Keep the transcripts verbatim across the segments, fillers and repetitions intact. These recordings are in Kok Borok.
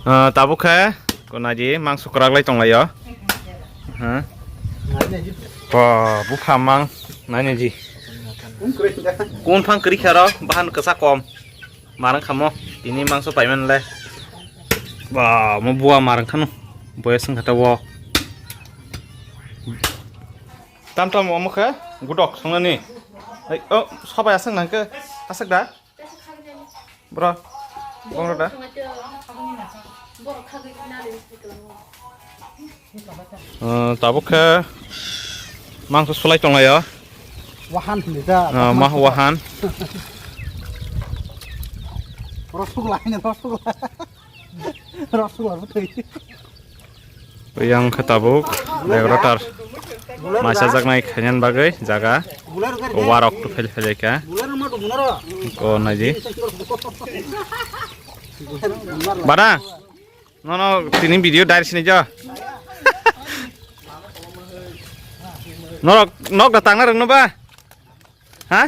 Ah, tabuk khe, ko naidi, mangso kwrak lai tong lai o. Ha? Bo, bupha mang, nainaidi. Kun phang kwrwi khe aro, bahan kwsa kom. Marang khamo, tini mangso paiman le. Ba, mo bua marang khano. Boya sing khata wo. Tam tam omo khe, gudok songnani. Hai, oh, sabai aswk nang khe, aswk da? Bro, bongro da? Uh, tabuk khe mangso sulai tonglaio. Wahan hinwi da. Uh, mah wahan. Rosgula hinwi rosgula. Rosgula bo thwi. Yang khe tabuk degrotar masa jaknai khainani bagwi jaga warok tu phel phel kha. Ko naidi. Bana, nono tini video dair sini jo. Norok nok da tangna rwngno ba? Ha?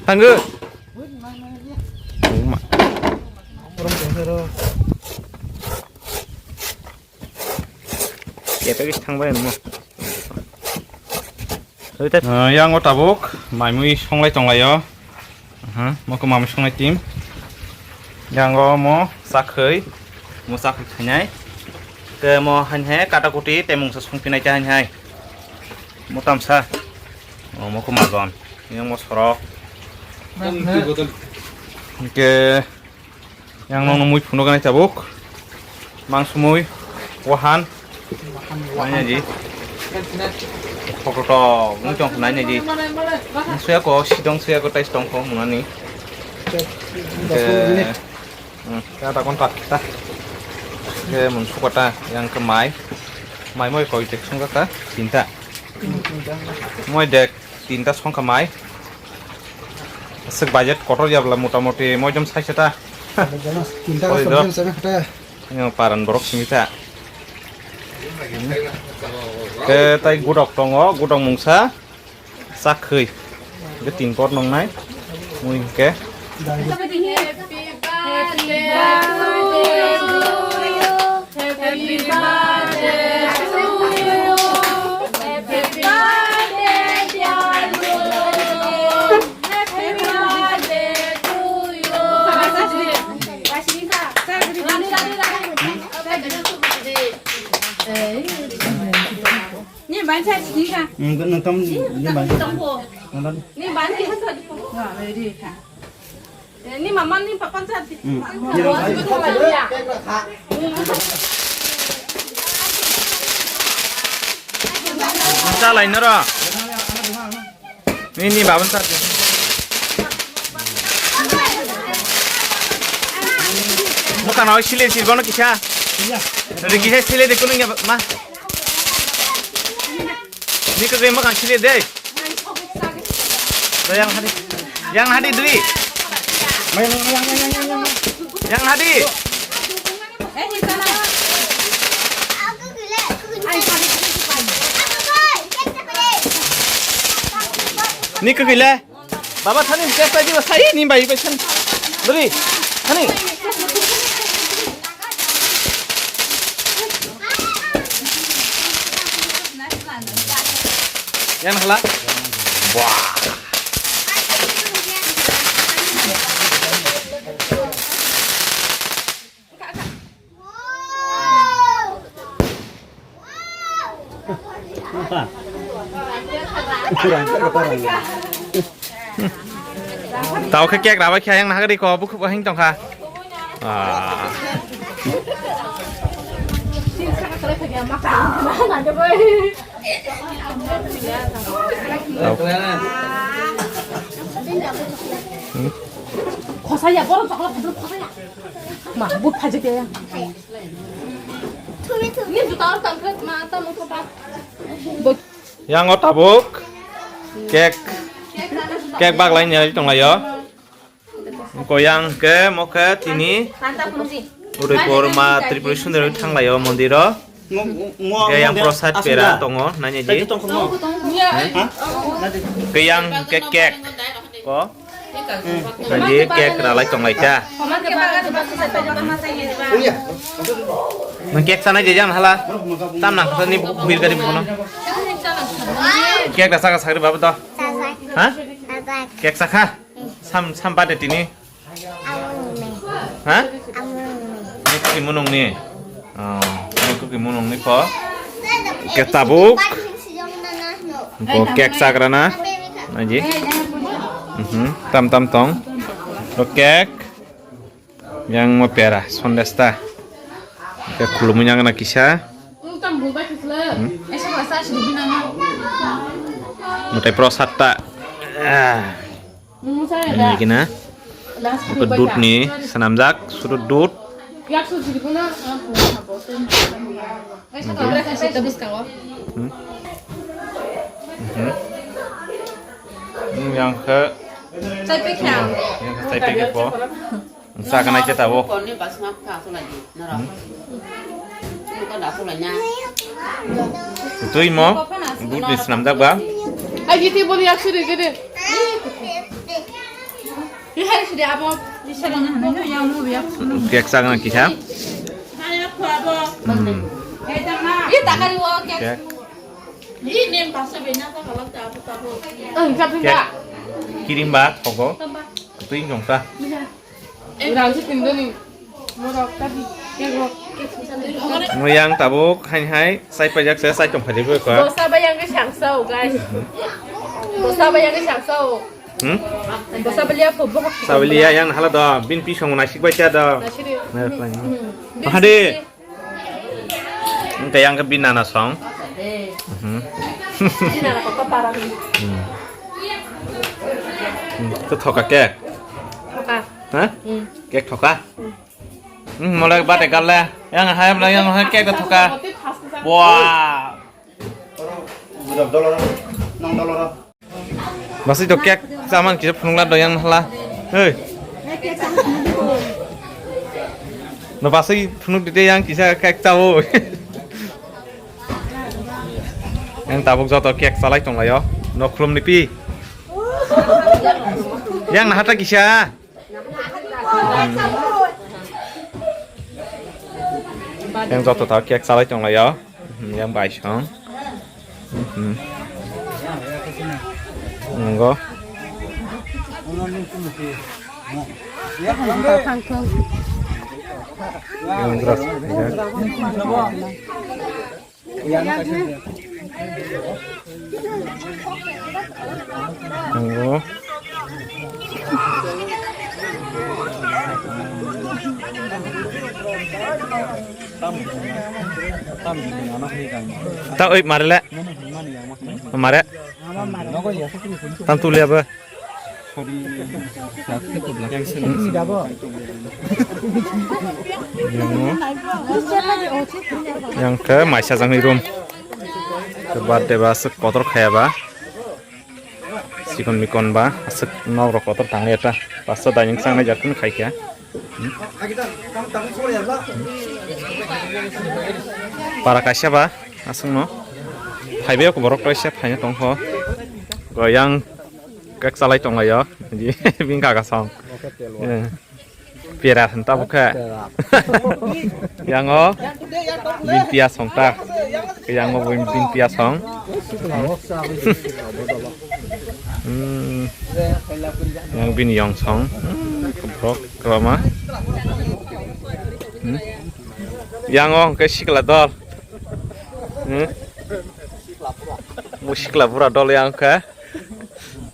Tanggo. Uma. Kepek is thangbai mo. Yang o tabuk maimui songlai tonglaio. Aha, mo khe mamui songnai team. Yang o mo chakhwi, mo chakhwi khainai. Te mo hain hai kata kuti temung sa songpinai te hain hai. Mo tamsa. O mo khe majon. Yang mo sorok. Hingke yang nong mui phuno ganai tabuk. Mang sumui, wahan. Wahan, wahan. Nanya ji. Photo to, mui tong nanya ji. Suya ko, sidong suya ko, tais tong ko, munani. Ke, hmm, kata kontak ta. Ke mun suka ta, yang ke mai. Mai moi koi tek sungka ka, tinta. Moi dek, tinta songka mai. Sek budget kotor ya bla motamoti, moi jom sai seta. Tinta ko Oi, do. Problem sa kata. Yang paran borok simi ta. Ke tai gudok tongo, gudok mungsa. Chakhwi. Ke tin pot nongnai. Mui ke. Ni bansa sini ka. Hmm, kena tam ni bansa. Ni bansa. Ni mama ni papa sa. Hmm. Sa lai nara. Nini babun sa. Bukan awal sile sile bono kisa. Dari kisa sile de kuning ya ma. Ni ke gaya makan sile de. Yang hadi. Yang hadi dui. Yang hadi. Ni ke gila. Baba thani test lagi ba sai ni bai bai san. Beri. Thani. Yang hala. Wah. Tao khe cake rabai khe yang nahagri ko bukhup hing tongkha. Ah. Tao. Hmm. Khosaya, borok chokla khosla khosaya. Ma, but phajak ya. Ni juta or tangkhe ma ta mukha ba. Yang o tabuk cake, cake baglai ni tonglaio. Ko yang ke mokhe tini Udaipur ma Tripuri Sundari thanglai o mondir o. Ke yang prosad pera tongo nanya ji. Ke yang ke cake ko. Naidi cake ralai tonglaikha. Nwng cake sanai je jang hala. Tam nang kha ni buhil gari buno. Cake da saka sagri baba to. Ha? Cake sakha? Sam, sam bade tini. Ha? Ni kuki munung ni. Oh, ni kuki munung ni po. Ke tabuk. Bo cake sagra na. Naji. Mhm. Tam tam tong. Bo cake. Yang mo pera, sondes ta. Ke khulumui yang na kisa. Hmm? Mutai prosad ta. Ah. Ini gina. Ke dud ni, senamjak, sudut dud. Hmm? Mhm. Hmm, yang ke Yang ke chai peke po. Sa kanai ke tabo. Twi mo. Dud ni senamjak ba. Cake sa kanai kisa. Hmm. Cake. Kirimba thogo. Twi jongta. Mo yang tabuk hai hai sai pajak se sai tong phadi ko. Bosa bayang ke sangsao, guys. Bosa bayang ke sangsao. Hmm? Bosa beliya po bohok. Sabaliya yang hala do bin pi song nasik bacha do. Nasiri. Hade. Engke yang ke binana song. Mhm. Binana kok parang. Hmm. Hmm, to thoka cake. Thoka. Ha? Hmm. Cake thoka. Hmm, mole bate galle. Yang hai mole yang hai cake thoka. Wah. Nang doloro. Basui to cake chaman kisa phunukla do yang hala. Hei. No basui phunuk dite yang kisa cake chao. Yang tabuk joto cake chalai tonglaio. No khulum ni pi. Yang nahata kisa. Yang joto ta cake chalai tonglaio. Yang bai song. Nongo. Yang beras. Nongo. Ta oi mare le. Mare. Tam tulia ba. Yang ke maisa jangni room. Ke birthday ba aswk kotor khaya ba. Sikon mikon ba aswk nok rok kotor tangli eta. Pasta dining sangnai jatun khaikha. Para kaisa ba aswkno phaibai borok kaisa phaina tongkho. Go yang kek chalai tonglaio. Bini kaka song. Pera hwn tabuk khe. Yang o bini piya song ta. Yang o bini piya song. Hmm. Yang bini yong song. Hmm. Kebrok kelama. Hmm. Yang o hwnkhe sikla dol. Hmm. Bo sikla bura dol yang khe.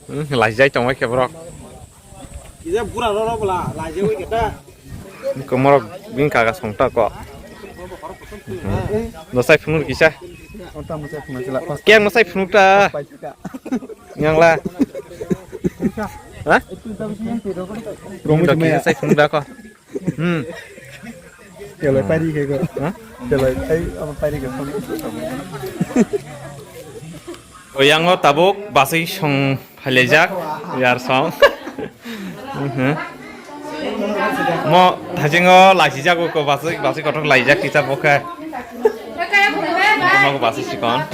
Hmm. Laijai tongbai khe borok. Kisa bura roro bwla, laijagwi khe ta. Komorok bini kaka songta ko. Nosai phunuk kisa. Keng nosai phunuk ta. Nyangla. Ha? Rong nosai phunuk da ko. Hmm. Kelai pari ke ko. Ha? Kelai ai apa pari ke. O yang o tabuk basui song. Phailajak, yar song. Mhm. Mo thaijingo laisijago ko basui, basui kothok laijak kisa bokhe. Mo ko basui sikon.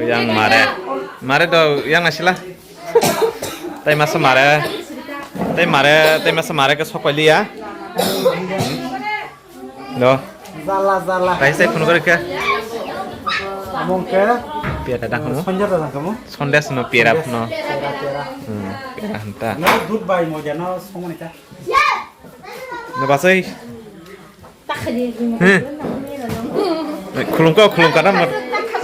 Yang mare. Mare do yang asila. Tai masa mare, tai mare, tai masa mare ke sopai liya. Do. Jala, jala. Tai sai phone kore ke. Among ke. Pia ta dang kamu. Sonja ta dang kamu. Sondes no pia rap no. Pera, pera. Hmm, pia hanta. No dud bai mo jana somoni ta. No basai. Hmm. Khulumkha, khulumkha na mot-,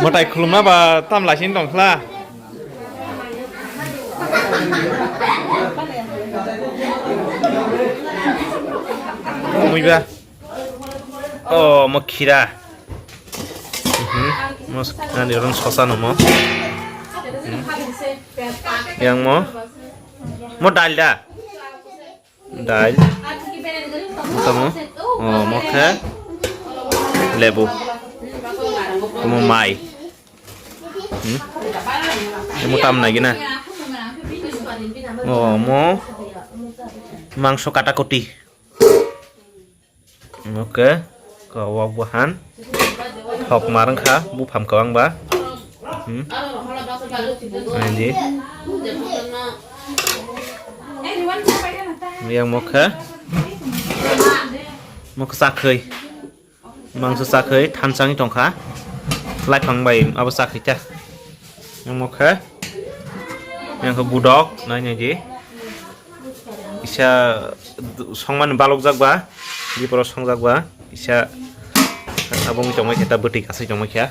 motai khulumna ba tam laising tongkhla. Muiba. Oh, mo khira. Mhm. Mo s-, ani rong sosa no mo. Mhm. Yang mo. Mo dal da. Dal. Tamo. Oh, mo khe. Lebu. Tamo mai. Hmm? Mo tam nai gina. Oh, mo. Mangso kata koti. Mo khe. Kawak bahan. Hok marang kha. Bupham kawang ba. Hmm. Ayan di. Yang mokha. Mokha sakhoi. Mangso sakhoi thansang tongkha. Lai phang bai abo sakhoi ta. Yang mokha. Yang khe budok nai nai di. Isa songmani balokjak ba, biporo songjak ba, isa abo wngwi tongmai khe, ta bwtwi kasai tongmai khe.